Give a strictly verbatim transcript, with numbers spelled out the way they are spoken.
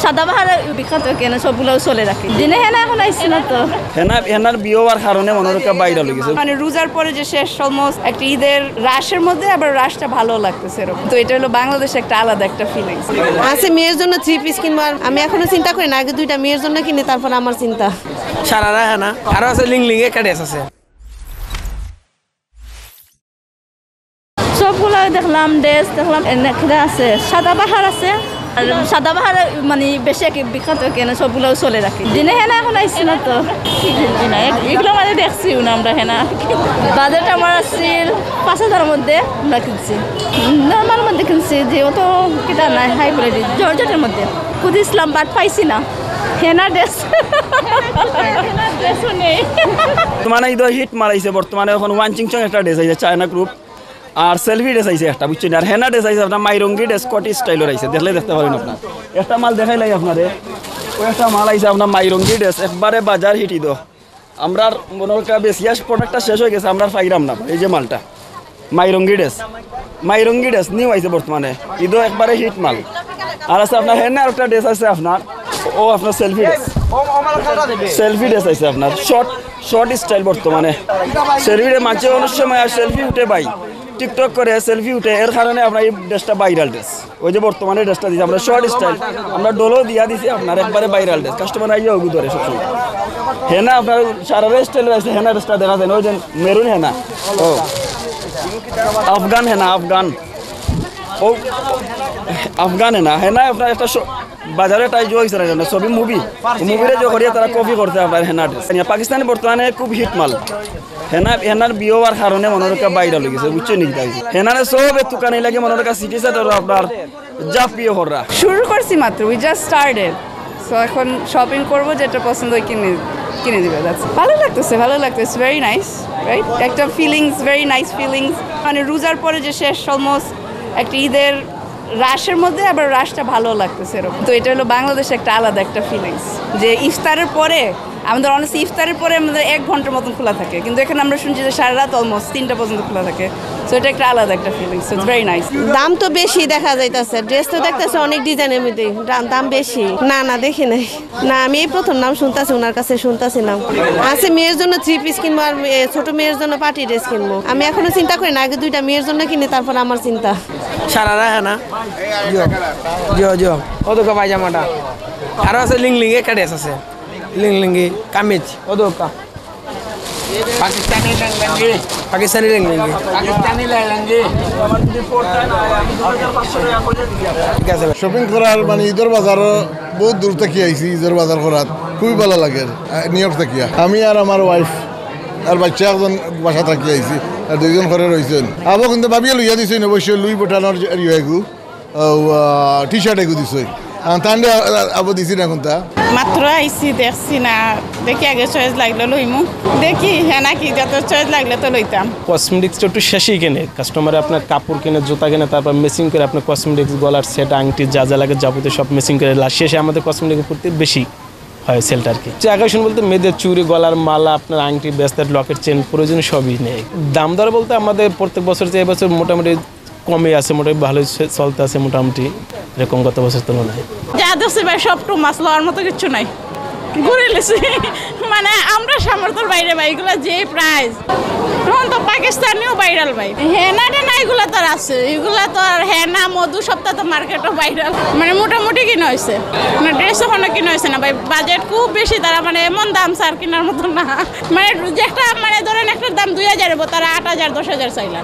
সাদাবাহার বিখ্যাত কেন, সবগুলাও চলে রাখে। দিনে হেনা এখন আইছে না তো। হেনা, হেনার বিয়ে হওয়ার কারণে মনে হয় viral হয়ে গেছে। মানে রোজার পরে যে শেষ almost একটা ঈদের রাশের মধ্যে আবার রাশটা ভালো লাগতেছে এরকম। তো এটা হলো বাংলাদেশে একটা আলাদা একটা ফিলিংস। আছে মেয়ের জন্য থ্রি পিস কিনবো, আর আমি এখনো চিন্তা করি না, আগে দুইটা মেয়ের জন্য কিনি, তারপর আমার চিন্তা। সারারা হেনা, আরো আছে লিং লিং একটা ড্রেস আছে। সবগুলা দেখলাম, ড্রেস দেখলাম, এনে কিতা আছে, সাদাবাহার আছে। আর সাদাবাহার মানে বেশি কি বিখ্যাত কেন, সবগুলাও চলে রাখে। দিনে হেনা এখন আইছে না তো। জি না, এ-, এগুলো মানে দেখছি না আমরা হেনা। বাজেট আমার আছিল পাঁচ হাজার মধ্যে, আমরা কিনছি নর্মাল মধ্যে কিনছি, যে অত কিতা নাই, হাই কোয়ালিটি জর্জেটের মধ্যে খুঁজছিলাম, বাট পাইছি না। হেনা ড্রেস। হেনা ড্রেসও নেই। বর্তমানে ঈদ হিট মারাইছে, বর্তমানে এখন ওয়ান চিংচং একটা ড্রেস আইছে, চায়না গ্রুপ। আর সেলফি ড্রেস আইছে একটা, বুঝছেন? আর হেনা ড্রেস আইছে আপনার মাইরঙ্গি ড্রেস, স্কটিশ স্টাইলর আইছে, দেখলে দেখতে পারেন আপনার। একটা মাল দেখাইলাই আপনারে, ওই একটা মাল আইছে আপনার মাইরঙ্গি ড্রেস, একবারে বাজার হিট ঈদ। আমরার মনে হয় বেশি আস প্রোডাক্টটা শেষ হয়ে গেছে, আমরা পাইরাম না। এই যে মালটা মাইরঙ্গি ড্রেস, মাইরঙ্গি ড্রেস নিউ আইছে বর্তমানে, ঈদও একবারে হিট মাল। আর আছে আপনার হেনা আরেকটা ড্রেস আছে আপনার, ও আপনার সেলফি ড্রেস, সেলফি ড্রেস আইছে আপনার শর্ট, শর্ট স্টাইল বর্তমানে। সেলফি ড্রেস মাঝে অনেক সময় আর সেলফি উঠে ভাই, টিকটক করে সেলফি উঠে, এর কারণে আপনার এই ড্রেসটা ভাইরাল ড্রেস। ওই যে বর্তমানে ড্রেসটা দিছে আমরা শর্ট স্টাইল, আমরা ডোলও দিয়া দিছি আপনার, একবারে ভাইরাল ড্রেস। কাস্টমার আইয়া ওগু ধরে সবসময়। হেনা আপনার সারারা স্টাইল আছে, হেনা ড্রেসটা দেখা যায় না, ওই যে মেরুন হেনা, ও আফগান হেনা, আফগান, ও আফগান হেনা, হেনা আপনার একটা শ-, বাজারে ট্রাই হয়েছে না জানো, ছবি মুভি, মুভিরে যে করিয়া তারা কপি করছে আপনার হেনা ড্রেস। পাকিস্তানে বর্তমানে খুব হিট মাল। হেনা, হেনার বিয়ে হওয়ার কারণে মনে হয় ভাইরাল হয়ে গেছে, বুঝছো নি? তাই হেনারে সব একটু কানে লাগে মনে হয় সিটি সেন্টার আপনার জাপিয়ে হররা। শুরু করছি মাত্র, we just started. So এখন শপিং করবো, যেটা পছন্দ হয় কিনে, কিনে দিবে। That's ভালো লাগতেছে, ভালো লাগতেছে, very nice, রাইট? একটা ফিলিংস, ভেরি নাইস ফিলিংস। মানে রোজার পরে যে শেষ almost একটা ঈদের রাশের মধ্যে আবার রাশটা ভালো লাগতেছে এরকম। তো এটা হলো বাংলাদেশে একটা আলাদা একটা ফিলিংস, যে ইফতারের পরে আমাদের অনেস্টলি ইফতারের পরে আমাদের এক ঘন্টার মতন খোলা থাকে, কিন্তু এখানে আমরা শুনছি যে সারা রাত অলমোস্ট তিনটা পর্যন্ত খোলা থাকে। তো এটা একটা আলাদা একটা ফিলিংস, ইটস ভেরি নাইস। দাম তো বেশি দেখা যাইতাছে, ড্রেস তো দেখতেছে অনেক ডিজাইনের মধ্যে, দাম, দাম বেশি। না, না, দেখি নাই। না, আমি এই প্রথম নাম শুনতাছি, ওনার কাছে শুনতাছি নাম। আছে মেয়ের জন্য থ্রি পিস কিনবো, আর মেয়ে, ছোট মেয়ের জন্য পার্টি ড্রেস কিনবো। আমি এখনো চিন্তা করি না, আগে দুইটা মেয়ের জন্য কিনি, তারপর আমার চিন্তা। সারারা হেনা। জিও, জিও, জিও। ও দেখো পায়জামাটা। আরো আছে লিং লিং একটা ড্রেস আছে। লিং লিঙ্গি, কামিজ, ও দেখো। পাকিস্তানি লিং লিঙ্গি। পাকিস্তানি লিং লিঙ্গি। পাকিস্তানি লিং লিঙ্গি। ঠিক আছে ভাই। শপিং করার মানে ঈদের বাজারও বহুত দূর থাকি আইছি, ঈদের বাজার করার খুবই ভালা লাগে। আহ, নিউ ইয়র্ক থাকিয়া আমি আর আমার ওয়াইফ আর বাচ্চা একজন বাসা থাকি আইছি, আর দুইজন ঘরে রইছইন। আবো কিন্তু ভাবিয়ে লইয়া দিছইন অবশ্য লুই বুটানোর যে ইয়ে এগু, ও, আহ, টি শার্ট এগু দিছইন। আর তান্ডে, আহ, আবো দিছি না কোনটা। মাত্র আইছি, দেখছি না, দেখি আগে চয়েস লাগলে লইমু, দেখি হ্যাঁ নাকি, যত চয়েস লাগলে তো লইতাম। কসমেটিক্স একটু শেষেই কেনে, কাস্টমারে আপনার কাপড় কেনে, জুতা কেনে, তারপর ম্যাচিং করে আপনার কসমেটিক্স, গলার সেট, আংটি, যা যা লাগে যাবতীয় সব ম্যাচিং করে লাস্ট শেষে আমাদের কসমেটিক্স করতে বেশি হয় সেলটা আর কি। যে আকর্ষণ বলতে মেয়েদের চুড়ি, গলার মালা, আপনার আংটি, ব্রেসলেট, লকেট, চেন, প্রয়োজনীয় সবই নেই। দাম দর বলতে আমাদের প্রত্যেক বছর যে এবছর মোটামুটি কমে আছে, মোটামুটি ভালোই চে-, চলতে আছে মোটামুটি এরকম গত বছর তুলনায়। যা দেখছি ভাই, সব টু মাছ, লওয়ার মতো কিচ্ছু নাই, ঘুরে লিছি। মানে আমরা সামর্থ্যর বাইরে ভাই, এগুলা যে প্রাইস। এখন তো পাকিস্তানিও ভাইরাল ভাই, হেনা টেনা এগুলা তো আর আছে, এগুলা তো আর হেনা মধু সবটা তো মার্কেটও ভাইরাল। মানে মোটামুটি কিনা হয়েছে, মানে ড্রেস ওখানে কিনা হয়েছে না ভাই, বাজেট খুব বেশি, তারা মানে এমন দাম স্যার কেনার মতো না। মানে যে একটা মানে ধরেন একটার দাম দুই হাজার হইব, তারা আট হাজার দশ হাজার চাইলা।